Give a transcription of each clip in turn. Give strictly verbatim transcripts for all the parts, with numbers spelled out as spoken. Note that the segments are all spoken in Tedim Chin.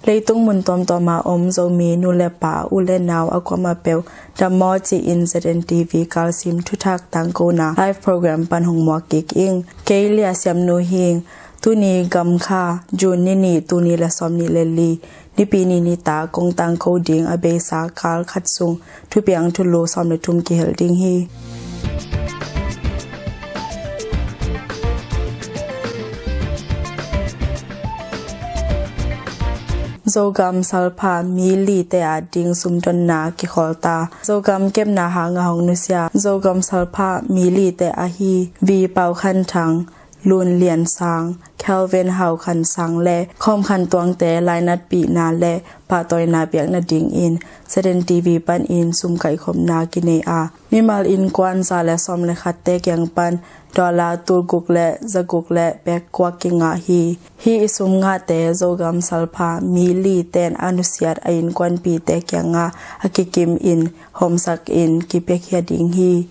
Leitung mun tuamtuam a om Zomi nu le pa, u le nau a kuamah peuh dammaw ci-in Z N T V kalsim thuthak tangkona live program pan hong muak kik ing. Kei Lia Siam Nu hi ing. Tuni Gamkha, June ni nih, tul nih le sawmnih le li, Nipi ni nitak kong tangko ding a beisa kal khat sung thupiang thulu sawm le thum kihel ding hi. Zogam Salpha mi lite a ding sumdonna kikhol ta. Zogam kepna hanga hong nusia Zogam Salpha mi lite ahi Vi Pau Khan Thang, Lun Lian Sang, Kelvin Hau Khan Sang le Khawm Khan Tuangte lainatpihna le pahtawina piak nadingin Z N T V panin sum kaikhopna kinei a, mimal innkuan za le sawm le khatte kiang pan dollar tulguk le zaguk le pek kua kingah hi. Hih i sum ngahte Zogam Salpha mi liten a nusiat a innkuanpihte kiangah a kikimin hawmsakin kipiakhia ding hi.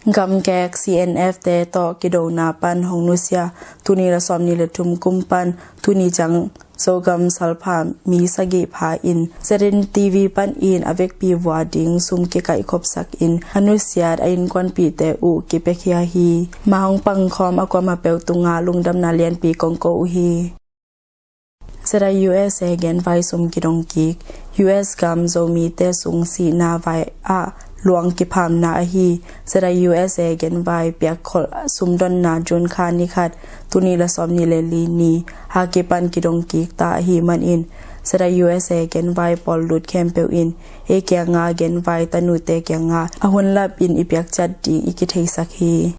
Gamkek C N F te tawh kidona pan hong nusia tul nih le sawmnih le thum kum pan tuni ciang Zogam Salpha mi sagih pha in Z N T V panin a vekpi vua ding sum kikaihkhopsakin a nusiat a innkuanpihte uh kipiakhia hi. Mah hong pangkhawm a kuamah peuh tungah lungdamna lianpi kong ko uh hi. Z I U S A genvai sum kidong kik. U S gam Zomite sung sihna vai ah luang kiphamna ahi Z I U S A genvai piakkholh sumdonna June kha ni khat, tul nih le sawmnih le li ni a kipan kidong kik ta ahih manin Z I U S A genvai pawl lut khempeuh in ei kianga genvai tanute kianga a hun lapin i piakciat ding i kitheisak hi.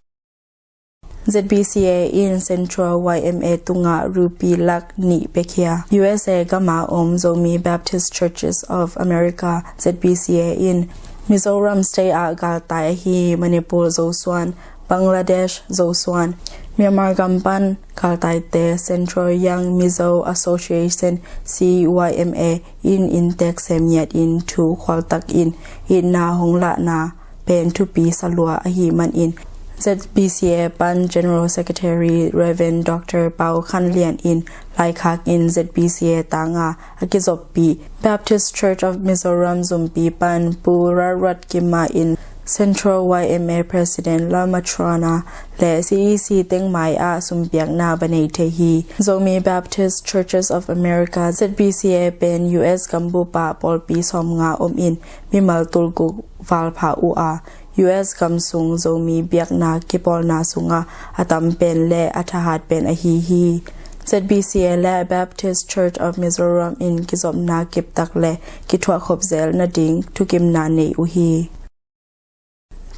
Z B C A in Central Y M A tungah rupee lak nih piakhia. U S A gama om Zomi Baptist Churches of America, Z B C A in Mizoram State ah galtai ahi Manipur Zosuan, Bangladesh Zosuan, Myanmar gam pan galtaite Central Young Mizo Association, C Y M A, in inntek sem ngiatin thu khualtakin itna hong lahna pen thupi salua ahih manin Z B C A pan General Secretary Reverend Doctor Pau Khan Lian in laikhakin Z B C A tanga a kizoppih Baptist Church of Mizoram zumpi pan Pu Rat Rat Kima in Central Y M A President Lal Matrana le C E C tengmai ah sumpiakna va nei thei hi. Zomi Baptist Churches of America, Z B C A pen U S gambup ah pawlpi sawmnga om in mimal tulguk val pha uh a, U S gam sung Zomi biakna kipawlna sungah a tam pen le a thahat pen ahi hi. Z B C A le Baptist Church of Mizoram in kizopna kiptak le kithuahkhop zel nading thukimna nei uh hi.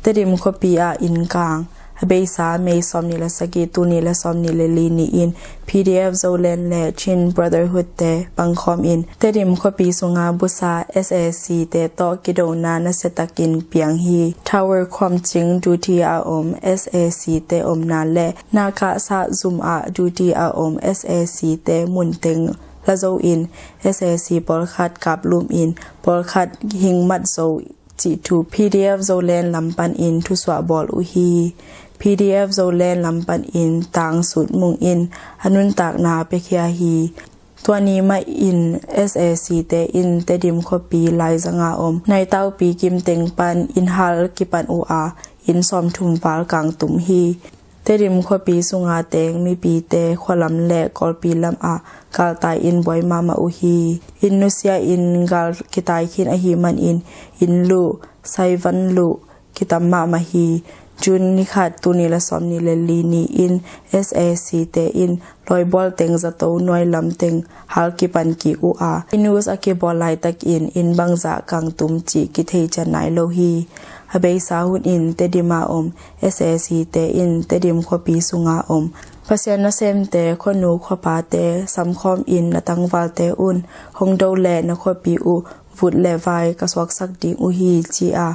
Tedim khuapi ah innkang. A beisa May sawmnih le sagih, tul nih le sawmnih le li ni-in P D F Zoland le Chin Brotherhood te pangkhawmin Tedim khuapi sunga busa S A C te tawh kidona nasiatakin piang hi. Tower khuamcing duty a om S A C te omna le Nakah sah zum ah duty a om S A C te munteng la zo in S A C pawlkhat kaplum in pawlkhat hingmat zo cih thu P D F Zoland lam panin thusuah bawl uh hi. P D F Zoland lam panin tangsut mung in a nuntakna piakhia hi. Tua ni mahin S A C te in Tedim khuapi laizanga om Naitaupi kimteng pan inn hal kipan uh a, inn sawmthum val kangtum hi. Tedim khuapi sunga teng mipite khualam le Kawlpi lamah galtai in buai mahmah uh hi. Inn nusia in gal kitai khin ahih manin inn luh, saivan luh kitam mahmah hi. June ni khat, tul nih le sawmnih le li ni-in S A C te in lawibual teng zato nuai lam teng hal kipan kik uh a, inn us a kibawl laitakin inn bangzah kangtum cih kithei cian nai lo hi. A beisa hunin Tedim a om S A C te in Tedim khuapi sunga om Pasian nasemte, khuanu khuapate samkhawmin na tangvalte un hong do le na khuapi uh vut le vai ka suaksak ding uh hi, ci-a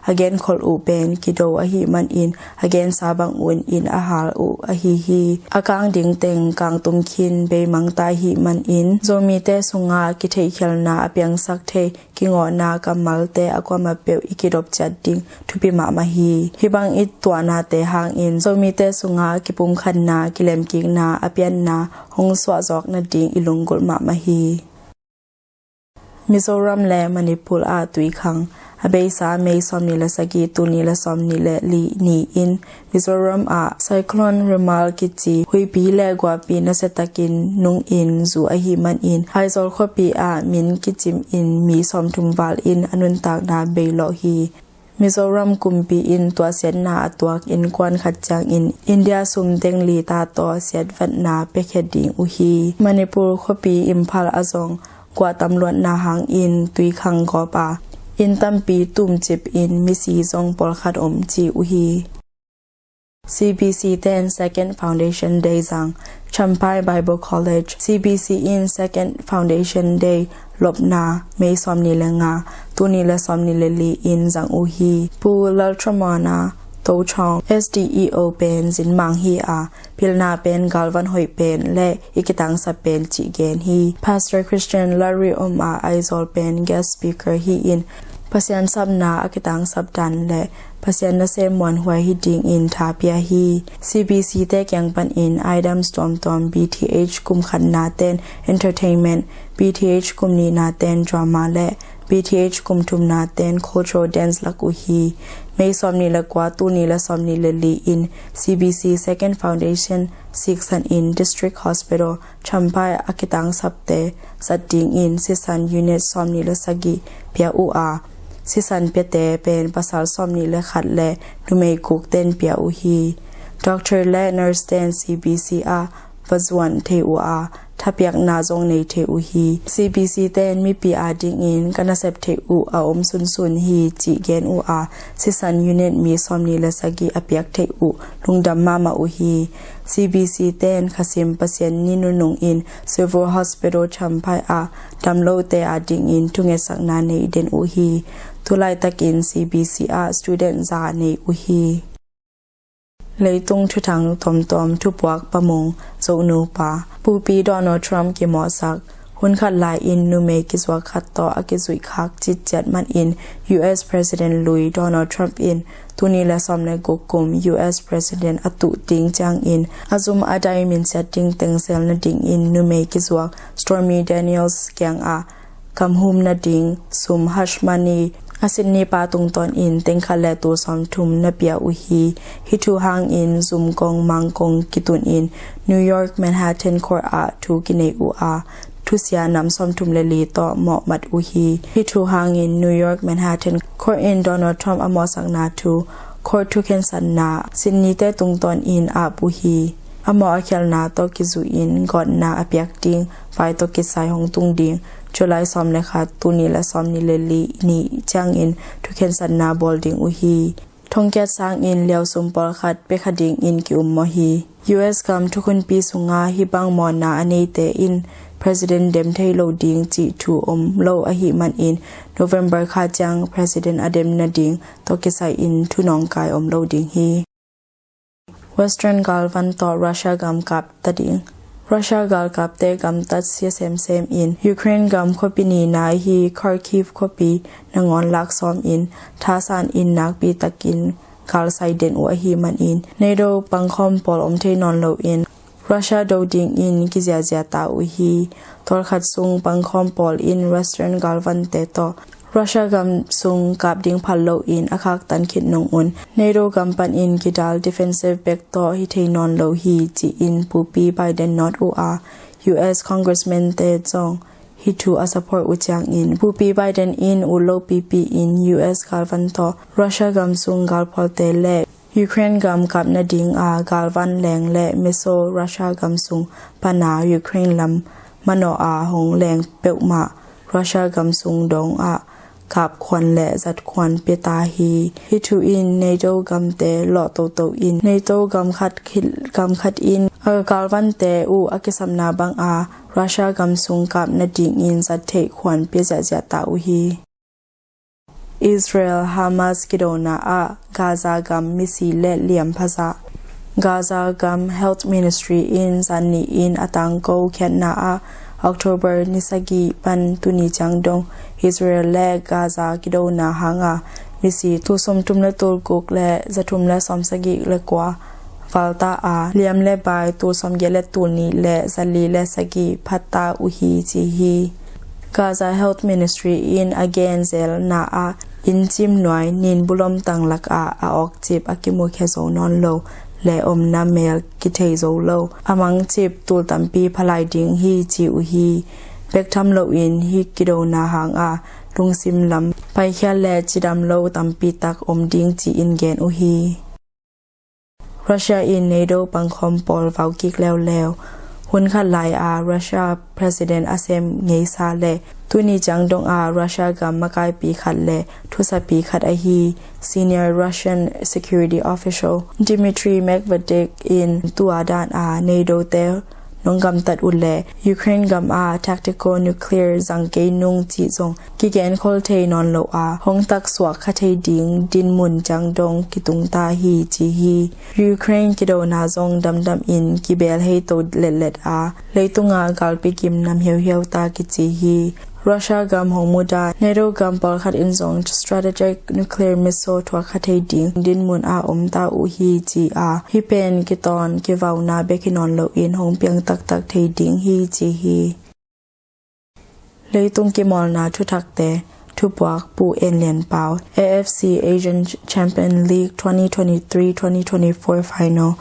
a genkhol uh pen kido ahih manin a gensa bangun inn a hal uh ahi hi. A kang ding teng kangtum khin beimang ta ahih manin Zomite sunga kitheihkhialna a piangsak thei kingawhna kammalte a kuamah peuh i kidop ciat ding thupi mahmah hi. Hih bang i tuahnate hangin Zomite sunga kipumkhatna, kilemkikna a pianna hong suahzawk nading i lunggulh mahmah hi. Mizoram le Manipur ah tuikhang a beisa May sawmnih le sagih, tul nih le sawmnih le li ni-in Mizoram ah Cyclone Remal kici huipi le guapi nasiatakin nungin zu ahih manin Aizawl khuapi ah min kicimin mi sawmthum val in a nuntakna beilawh hi. Mizoram kumpi in tuahsiatna a tuak innkuan khat ciangin India sum dengli ta tawh siatvatna piakhia ding uh hi. Manipur khuapi Imphal ah zong guah tamluatna hangin tuikhang gawp a, inn tampi tumcip in misi zong pawlkhat om ci uh hi. C B C ten Second Foundation Day zang. Champhai Bible College, C B C in Second Foundation Day lopna May sawmnih le nga, tul nih le sawmnih le li in zang uh hi. Pu Laltramona Tochong, S D E O pen zinmang hi a, pilna pen galvan hoih pen le i kitangsap pen cih gen hi. Pastor Christian Larry om a, Aizawl pen guest speaker hi in Pasian sapna a kitangsap dan le Pasian nasem muanhuai hi dingin tha pia hi. C B C te kiang panin items tuamtuam, B T H kum khatna ten entertainment, B T H kum nihna ten drama le B T H kum thumna ten cultural dance lak uh hi. May sawmnih le kua, tul nih le sawmnih le li in C B C Second Foundation siksan in District Hospital Champhai a kitangsapte zat dingin sisan unit sawmnih le sagih pia uh a, sisan piate pen pasal sawmnih le khat le numei guk ten pia uh hi. Doctor le nurse ten C B C ah va zuan thei uh a, thapiakna zong nei thei uh hi. C B C ten mipi adingin ka nasep theih uh a om sunsun hi cih gen uh a, sisan unit mi sawmnih le sagih a piak theih uh lungdam mahmah uh hi. C B C ten Khasim Pasian ni nunungin Civil Hospital Champhai ah damlote adingin thungetsakna nei den uh hi. Tulaitakin C B C ah student za nei uh hi. Leitung thuthang tuamtuam thupuak pamung zohnu pa. Pupi Donald Trump kimawhsak. Hun khat lai-in numei kizuak khat tawh a kizuih khak citciat manin U S President lui Donald Trump in tul nih le sawm le guk kum U S President a tuh ding ciangin a zum a dai minsiat ding teng sel nadingin numei kizuak Stormy Daniels kiangah kamhum nading sum hush money a Sydney pa tungtawnin tengkhat le tul sawmthum na pia uh hi. Hih thu hangin zumkong mangkong kitunin New York Manhattan Court ah thu kinei uh a, thusia nam sawmthum le li tawh mawhmat uh hi. Hih thu hangin New York Manhattan Court in Donald Trump a mawhsakna thu court thukhensatna Sydney te tungtawnin ap uh hi. A mawh a khialhna tawh kizuihin gawtna a piak ding vai tawh kisai hong tung ding July sawm le khat, tul nih le sawmnih le li ni ciangin thukhensatna bawl ding uh hi. Thongkiat sangin liausum pawlkhat pia kha dingin ki-ummawh hi. U S gam thukhunpi sunga hih bang mawhna a neite in President dem thei lo ding cih thu om lo ahih manin November kha ciang President a dem nading tawh kisai-in thu nawngkai om lo ding hi. Western galvan tawh Russia gam kap ta ding. Russia galkapte gamtat sia semsem in Ukraine gam khuapi nihna hi Kharkiv khuapi nangawn lak sawmin thasan in nakpi takin galsai den uh ahih manin NATO pangkhawm pawl om thei nawn loin Russia do dingin kiziazia ta uh hi. Tawlkhat sung pangkhawm pawl in Western galvante tawh Russia gam sung kap ding phal loin a khaktan khit nungun NATO gam panin kidal defensive pact tawh hi thei nawn lo hi ci-in Pupi Biden nawt uh a, U S congressman te zong hih thu a support uh ciangin Pupi Biden in ut lo pipi in U S galvan tawh Russia gam sung galphualte le Ukraine gam kap nadinga galvan leng le meso Russia gam sung pana Ukraine lam manawh a hong leng peuhmah Russia gam sung dongah kap khuan le zat khuan pia ta hi. Hih thu in NATO gamte lawh toto in NATO gam khat khit, gam khat in a galvante uh a kisapna banga Russia gam sung kap nadingin zat theih khuan pia ziahziah ta uh hi. Israel Hamas kidona ah Gaza gam misi le liam phazah. Gaza gam Health Ministry in zan nih in a tangko khiatna ah October ni sagih pan tuni ciang dong Israel le Gaza kidona hanga misi tul sawmthum le tul guk le zathum le sawmsagih le kua valta a, liam le bai tul sawmgiat le tul nih le zali le sagih phatta uh hi ci hi. Gaza Health Ministry in a gen zelna ah inn cim nuai nin bulom tang lakah a awkcip a kimukhia zo nawn lo le omna mel kithei zo lo a mangcip tul tampi phalai ding hi ci uh hi. Bek tham loin hih kidona hangah lungsim lam paikhiat le cidam lo tampi tak om ding ci-in gen uh hi. Russia in NATO pangkhawm pawl vau kik leuleu. Hun khat lai-a Russia President a sem ngeisa le tuni ciang dong a Russia gam makaipi khat le thusapi khat ahi senior Russian security official Dmitry Medvedev in tua dan a NATO te nong gamtat uh leh Ukraine gam a tactical nuclear zang kei nung cih zong kigen khol thei nawn lo a, hong taksuak kha thei ding dinmun ciang dong kitung ta hi ci hi. Ukraine kidona zong damdam in kibel hei to letlet a, leitunga galpi gim nam hiauhiau ta kici hi. Russia gam hong muda NATO gam pawlkhat in zong strategic nuclear missile thuak kha thei ding dinmun a om ta uh hi ci a, hih pen kitawn kivauna bek hi nawn loin hong piang taktak thei ding hi ci hi. Leitung kimawlna thuthakte, thupuak Pu En Lian Pau. AFC Asian Champion League twenty twenty-three twenty twenty-four final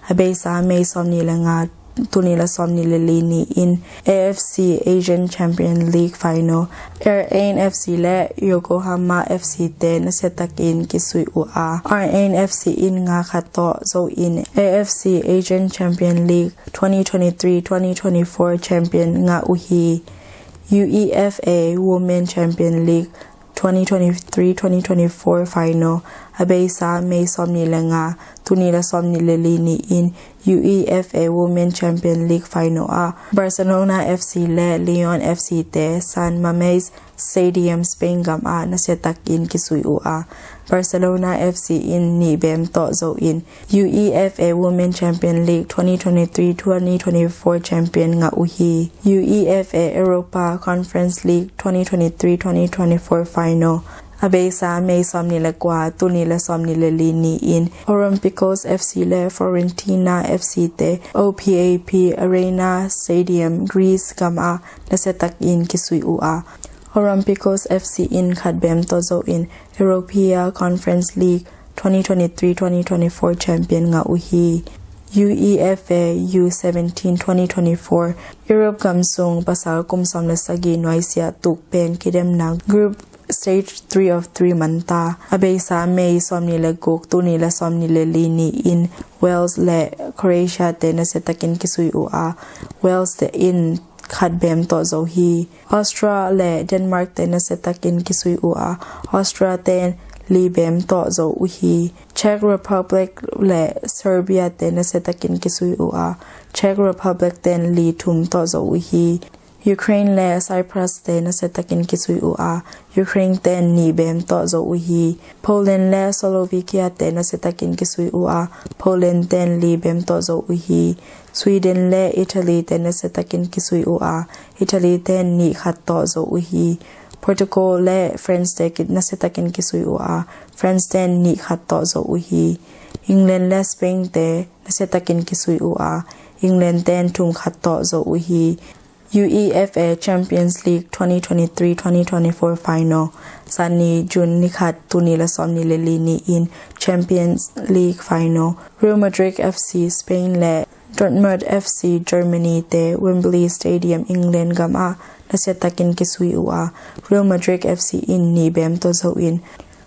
a beisa May sawmnih le nga, tul nih le sawmnih le li ni in AFC Asian Champion League final R N F C le Yokohama F C te nasiatakin kisui uh a, R N F C in nga khat tawh zo in AFC Asian Champion League twenty twenty-three twenty twenty-four champion ngah uh hi. UEFA Women Champion League twenty twenty-three twenty twenty-four final a beisa May sawmnih le nga, tul nih le sawmnih le li ni in UEFA Women Champion League final ah Barcelona F C le Lyon F C te San Mamés Stadium Spain gam ah nasiatakin kisui uh a, Barcelona F C in nih bem tawh zo in UEFA Women Champion League twenty twenty-three twenty twenty-four champion ngah uh hi. UEFA Europa Conference League twenty twenty-three twenty twenty-four final a beisa May sawmnih le kua, tul nih le sawmnih le li ni in Olympiacos F C le Fiorentina F C te O P A P Arena Stadium Greece gam ah nasiatakin kisui uh a, Olympiacos F C in khat bem tawh zo in Europa Conference League twenty twenty-three twenty twenty-four champion ngah uh hi. UEFA U seventeen twenty twenty-four Europe gam sung pasal kum sawm le sagih nuaisiah tuk pen kidemna group stage three of three man ta. A beisa May sawmnih le guk, tul nih le sawmnih le li ni in Wales le Croatia te nasiatakin kisui uh a, Wales te in khat bem tawh zo hi. Austria le Denmark te nasiatakin kisui uh a, Austria te li bem tawh zo uh hi. Czech Republic le Serbia te nasiatakin kisui uh a, Czech Republic ten li thum tawh zo uh hi. Ukraine le Cyprus te nasiatakin kisui uh a, Ukraine ten nih bem tawh zo uh hi. Poland le Slovakia te nasiatakin kisui uh a, Poland ten li bem tawh zo uh hi. Sweden le Italy te nasiatakin kisui uh a, Italy ten nih khat tawh zo uh hi. Portugal le France te ki-, nasiatakin kisui uh a, France ten nih khat tawh zo uh hi. England le Spain te nasiatakin kisui uh a, England ten thum khat tawh zo uh hi. UEFA Champions League twenty twenty-three twenty twenty-four final, Zani June ni khat, tul nih le sawmnih le li ni in Champions League final, Real Madrid F C Spain le Dortmund F C Germany te Wembley Stadium England gam ah nasiatakin kisui uh a, Real Madrid F C in nih bem tawh zo in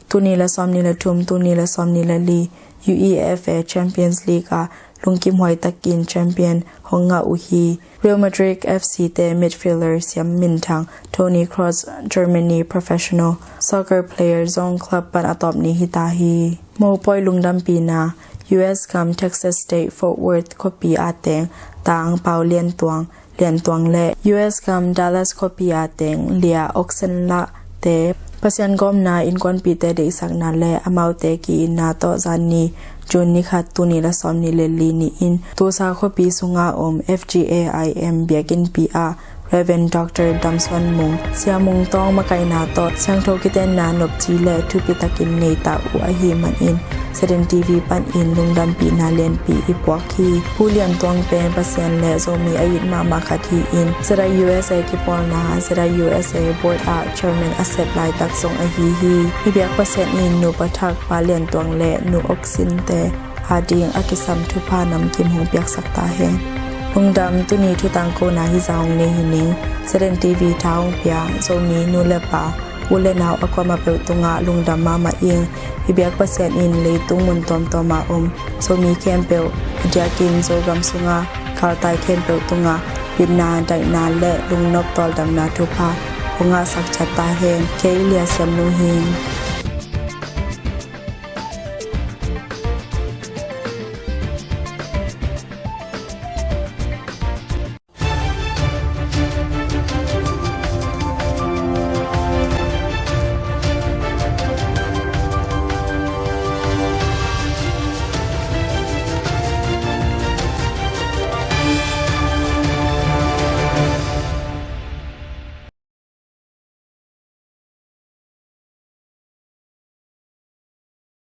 tul nih le sawmnih le thum, tul nih le sawmnih le li UEFA Champions League ah lungkimhuai takin champion hong ngah uh hi. Real Madrid F C te midfielder siam minthang Toni Kroos, Germany professional soccer player zong club pan a tawp ni hi ta hi. Mopawi lungdampihna, U S gam Texas State Fort Worth khuapi a teng tangpau Lian Tuang, Lian Tuang le U S gam Dallas khuapi a teng Lia Oxenla te Pasian gawmna innkuanpihte deihsakna le amaute ki-itna tawh zan ni June ni khat, tul nih le sawmnih le li ni in Tulsa khuapi sunga om F G A I M biakinnpi ah Reverend Doctor Dam Suan Mung, Sia Mung Tawng makaihna tawh siangtho kitenna nopci le thupi takin nei ta uh ahih manin ZNTV panin lungdampihna lianpi i puak hi. Pu Lian Tuang pen Pasian le Zomi a it mahmah khat hi-in ZIUSA kipawlna ZIUSA Board ah Chairman a sep laitak zong ahi hi. I biak Pasian in nupa thak Pa Lian Tuang le Nu Auk Sin te ading a kisam thupha namkim hong piaksak ta hen. Lungdam. Tuni thutangkona hizah hong nei hi ning. ZNTV tha hong pia Zomi nu le pa, u le nau a kuamah peuh tungah lungdam mahmah ing. I biak Pasian in leitung mun tuamtuamah om Zomi khempeuh, a diakin Zogam sunga galtai khempeuh tungah bitna, daihna le lungnop tawldamna thupha hong ngahsak ciat ta hen. Kei Lia Siam Nu hi ing.